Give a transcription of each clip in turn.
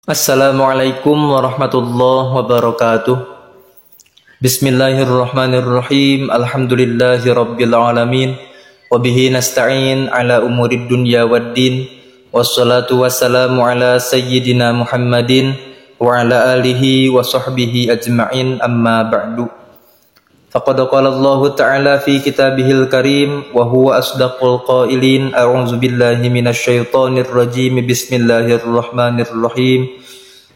Assalamualaikum warahmatullahi wabarakatuh. Bismillahirrahmanirrahim. Alhamdulillahi rabbil alamin. Wabihi nasta'in ala umurid dunya waddin. Wassalatu wassalamu ala sayyidina Muhammadin wa ala alihi wa sahbihi ajma'in, amma ba'du. Faqad qala Allahu ta'ala fi kitabihil karim wa huwa asdaqul qailin. A'udzu billahi minasyaitonir rajim. Bismillahirrahmanirrahim.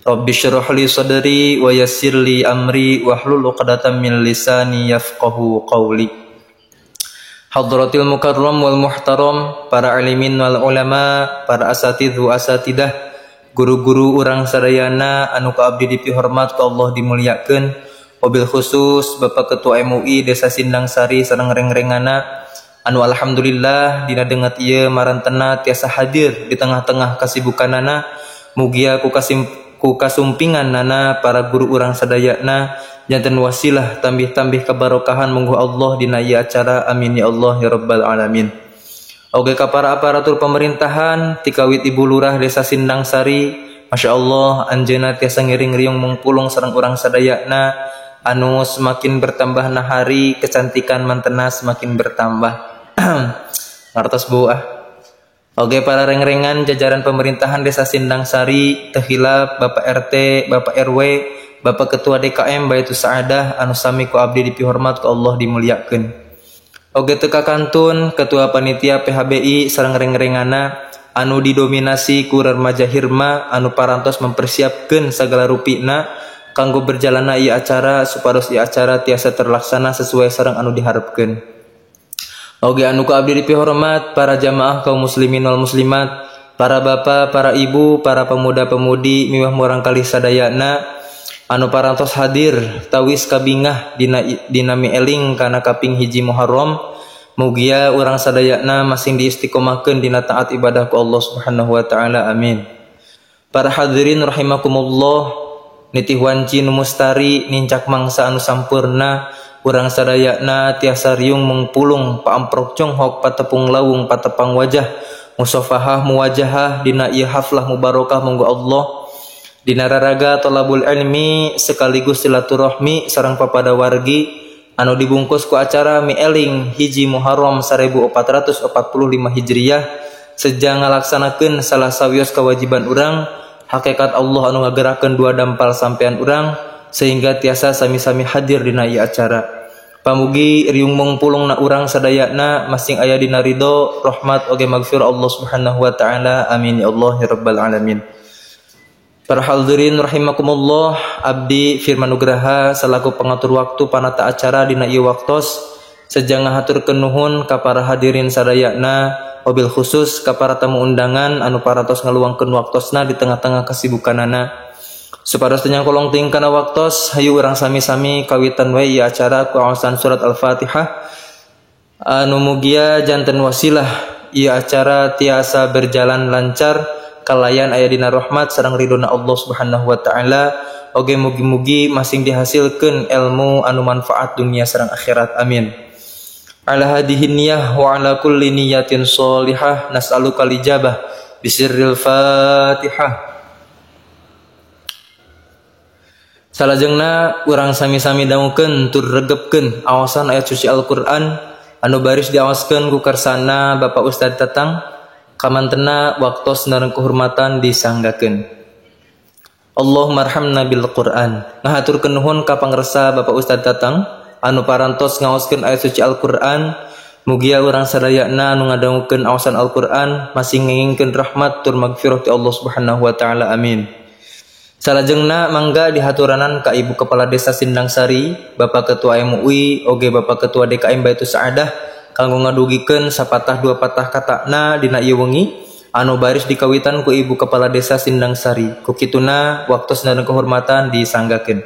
Rabbi shrah li sadri wa yassir li amri wahlul 'uqdatam min lisani yafqahu qawli. Hadratil mukarram wal muhtaram, para alimin wal ulama, para asatidz wa asatidah, guru-guru urang sadayana anu ka abdi dipihormat ku Allah dimuliakeun. Wabil khusus Bapak Ketua MUI Desa Sindang Sari sareng reng-rengana anu alhamdulillah dina denget ieu marantena tiasa hadir di tengah-tengah kasibukanana. Mugia ku kasumpingan nana para guru urang sadayana janten wasilah tambih-tambih kebarokahan munggu Allah dina ieu acara. Amin ya Allah ya rabbal alamin. Oge ka para aparatur pemerintahan tikawit Ibu Lurah Desa Sindang Sari, Masya Allah anjeunna tiasa ngiring riung mungpulung sareng urang sadayana anu semakin bertambah hari kecantikan mantena semakin bertambah. Ngartos bu ah. Oke, para reng-rengan jajaran pemerintahan Desa Sindang Sari, tehilap Bapak RT, Bapak RW, Bapak Ketua DKM Baitus Sa'adah anu sami ku abdi dipihormat ku Allah dimuliakeun. Oge teu kakantun Ketua Panitia PHBI sareng reng-rengana anu didominasi ku remaja Hirma anu parantos mempersiapkeun sagala rupina kanggo berjalanna ieu acara supados ieu acara tiasa terlaksana sesuai sareng anu diharepkeun. Oge anu ku abdi dipihormat para jamaah kaum muslimin wal muslimat, para bapak, para ibu, para pemuda-pemudi miwah murangkalih sadayana anu parantos hadir tawis kabingah dina mieling kana kaping 1 Muharram. Mugia urang sadayana masing diistiqomahkeun dina taat ibadah ku Allah Subhanahu wa taala. Amin. Para hadirin rahimakumullah, nitih wanci nu mustari nincak mangsa anu sampurna, urang sadayana tiasa riung mungpulung paamprok conghok patepung lawung patepang wajah musafahah muwajahah dina ieu haflah mubarokah munggu Allah dina raraga tolabul ilmi sekaligus silaturahmi sareng papada wargi anu dibungkus ku acara mieling 1 Muharram 1445 Hijriah sejak ngalaksanakeun salah sawios kewajiban urang hakikat Allah anu ngagerakeun dua dampal sampean urang sehingga tiasa sami-sami hadir dina ieu acara. Pamugi riung mungpulung na urang sadayana masing aya dina ridho rahmat oge magfirah Allah Subhanahu wa taala. Amin ya Allah ya rabbal alamin. Para hadirin rahimakumullah, abdi Firman Nugraha selaku pengatur waktu panata acara dina ieu waktos sejang ngahaturkeun nuhun ka para hadirin sadayana wabil khusus ka para tamu undangan anu parantos ngaluangkeun waktosna di tengah-tengah kesibukanana. Supados teu nyangkolong teuing kana waktos, hayu urang sami-sami kawitan we ieu acara ku aosan surat Al-Fatihah anu mugia janten wasilah ieu acara tiasa berjalan lancar kalayan aya dina rahmat sareng ridona Allah Subhanahu wa taala. Oge mugi-mugi masing dihasilkeun ilmu anu manfaat dunia sareng akhirat. Amin. Ala hadhihi niyah wa ala kulli niyatin sholihah nas'aluka lijabah bisirril Fatihah. Salajengna urang sami-sami dangukeun tur regepkeun awasan ayat suci Al-Qur'an anu baris diawaskeun ku kersana Bapak Ustad Tatang kamantena waktos sareng kehormatan disanggakeun. Allahumma arhamna bil Qur'an. Ngahaturkeun nuhun ka pangersa Bapak Ustad Tatang anu parantos ngaoskeun ayat suci Al-Qur'an. Mugia urang sadayana anu ngadangukeun awasan Al-Qur'an masing ngengingkeun rahmat tur magfirah ti Allah Subhanahu wa taala. Amin. Salajengna mangga dihaturanan ka Ibu Kepala Desa Sindang Sari, Bapak Ketua MUI, oge Bapak Ketua DKM Baitus Sa'adah kanggo ngadugikeun sapatah dua patah katana dina ieu wengi anu baris dikawitan ku Ibu Kepala Desa Sindang Sari. Ku kituna waktos dan kehormatan disanggakeun.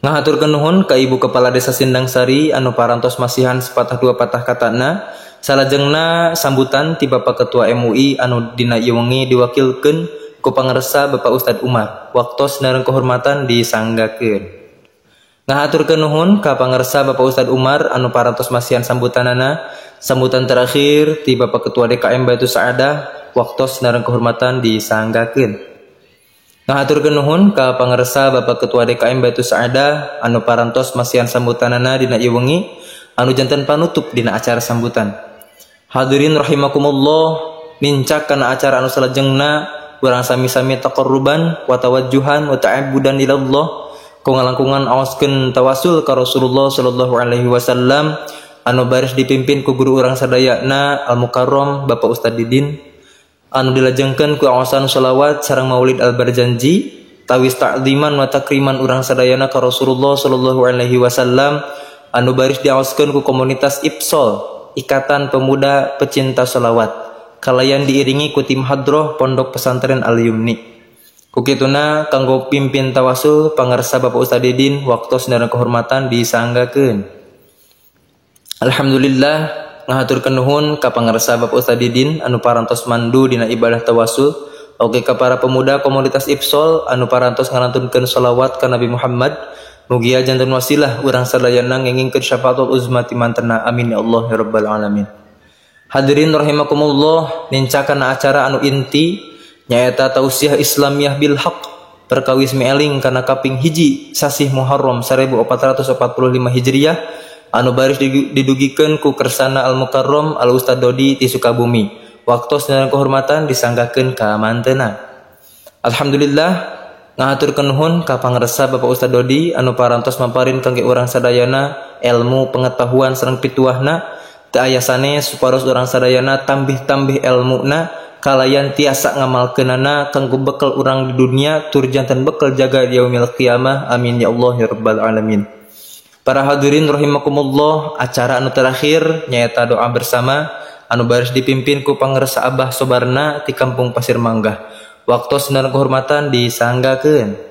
Ngahaturkeun nuhun ka Ibu Kepala Desa Sindang Sari anu parantos masihan sepatah dua patah katana. Salajengna sambutan ti Bapak Ketua MUI anu dina ieu wengi diwakilkeun ku pangersa Bapak Ustad Umar. Waktos sareng kehormatan disanggakeun. Ngahaturkeun nuhun ka pangersa Bapak Ustad Umar anu parantos masihan sambutanana. Sambutan terakhir ti Bapak Ketua DKM Baitus Sa'adah waktos sareng kehormatan disanggakeun. Ngahaturkeun nuhun ka pangersa Bapak Ketua DKM Baitus Sa'adah anu parantos masihan sambutanana dina ieu wengi anu janten panutup dina acara sambutan. Hadirin rahimakumullah, nincak kana acara anu salajengna urang sami-sami taqarruban wa tawajjuhan wa ta'abbudan ilallah ku ngalangkungan aoskeun tawasul ka Rasulullah sallallahu alaihi wasallam anu baris dipimpin ku guru urang sadayana Al Mukarram Bapak Ustad Didin anu dilajengkeun ku aosan sholawat sareng Maulid Al Barjanji tawis ta'ziman wa takriman urang sadayana ka Rasulullah sallallahu alaihi wasallam anu baris diaoskeun ku komunitas Ipsol, Ikatan Pemuda Pecinta Sholawat, kalayan diiringi ku tim hadroh Pondok Pesantren Al Yumni. Kukituna kanggo pimpin tawasul pangersa Bapak Ustad Didin waktos dan kehormatan disanggakeun. Alhamdulillah ngahaturkeun nuhun ka pangersa Bapak Ustad Didin anu parantos mandu dina ibadah tawasul, oge ka para pemuda komunitas Ipsol anu parantos ngalantunkeun sholawat ka Nabi Muhammad. Mugia janten wasilah urang sadayana ngengingkeun syafaatul uzma ti mantena. Amin ya Allah ya rabbal alamin. Hadirin rahimakumullah, nincakan acara anu inti nyaeta tausiah Islamiyah bil haq perkawis mieling kana kaping hiji sasih Muharram 1445 Hijriah anu baris didugikeun ku kersana Al Mukarram Al Ustad Dodi ti Sukabumi. Waktos dan kehormatan disanggakeun ka mantena. Alhamdulillah ngahaturkeun nuhun ka pangersa Bapak Ustad Dodi anu parantos maparin kangge urang sadayana ilmu pengetahuan sareng pituahna. Teu aya sanes supados urang sadayana tambih-tambih elmuna kalayan tiasa ngamalkeunana kanggo bekel urang di dunia tur janten bekel jaga di yaumil qiyamah. Amin ya Allah ya rabbal alamin. Para hadirin rahimakumullah, acara anu terakhir nyaeta doa bersama anu baris dipimpin ku pangersa Abah Sobarna ti Kampung Pasir Manggah. Waktos dan kehormatan disanggakeun.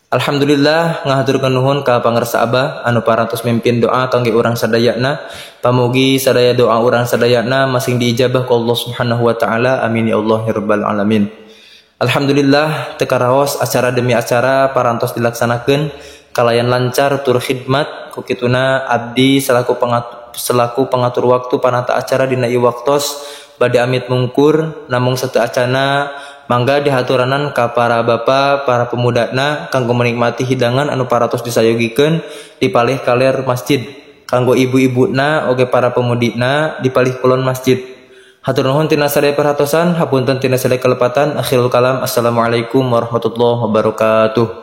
Alhamdulillah ngahaturkeun nuhun ka pangersa Abah anu parantos mimpin doa kangge urang sadayana. Pamugi sadaya doa urang sadayana masing diijabah ku Allah Subhanahu wa taala. Amin ya Allah ya rabbal alamin. Alhamdulillah teu karaos acara demi acara parantos dilaksanakeun kalayan lancar tur khidmat. Ku kituna abdi selaku pengatur waktu panata acara dina ieu waktos bade amit mungkur namung satu acana mangga dihaturanan ka para bapa, para pemudana kanggo menikmati hidangan anu paratos disayogikeun di palih kaler masjid. Kanggo ibu-ibuna oge para pemudina di palih kulon masjid. Hatur nuhun tina sadaya perhatosan, hapunten tina sadaya kelepatan. Akhirul kalam, assalamualaikum warahmatullahi wabarakatuh.